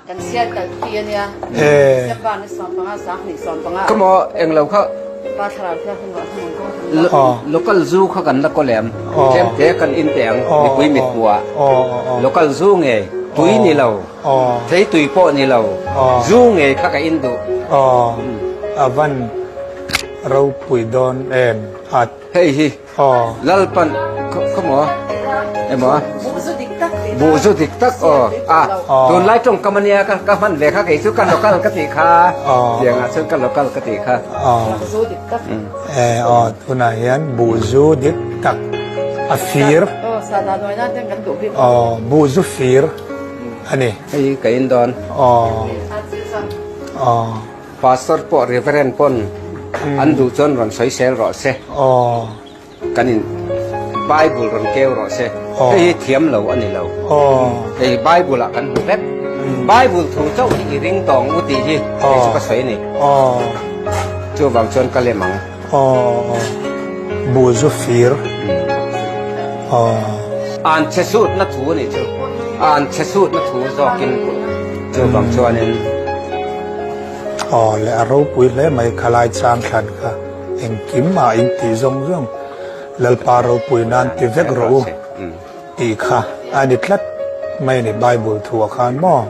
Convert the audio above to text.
Kan sial kalh pi a nia. December ni 15 2015. Kha maw englo kha. Pa thlarau thianghlim ruah hmang kawng thang. Local zu kha kan la kawl em? Tlem te kan in teh ang mipui mit hmuh ah. Local zu ngei tui ni lo thei tui pawh ni lo zu ngei kha ka in duh. A van ropui dawn em a. Hei hi. Lalpan khaw maw emaw buh zu dik tak aw a tunlai tawngkam ania ka ka hman ve kha kei chu ka local ka tih kha tiangah chuan ka local ka tih kha zu dik tak e aw tunah hian buh zu dik tak a fir aw buh zu fir ani hei ka in dawn aw aw Pastor pawh Reverend pawn an duh chuan rawn sawisel rawh se. Kan in Bible rawn keu rawh se. Hei hi thiam lo a ni lo. Hei hi Bible ah kan hmu vek. Bible thu chauh hi i ring tawng u tih hi hei chu ka sawi a ni. Chuvang chuan ka lem ang. Buh zu fir. An chhe sutna thu a nih chu. An chhe sutna thu zawkin chuvang chuanin. Aw le a ropui hle mai khalai chang thlan kha engkim ah in tih zawng zawng Lalpa ropui nan ti vek rawh u tih kha a ni tlat mai a ni Bible thu ah khan maw.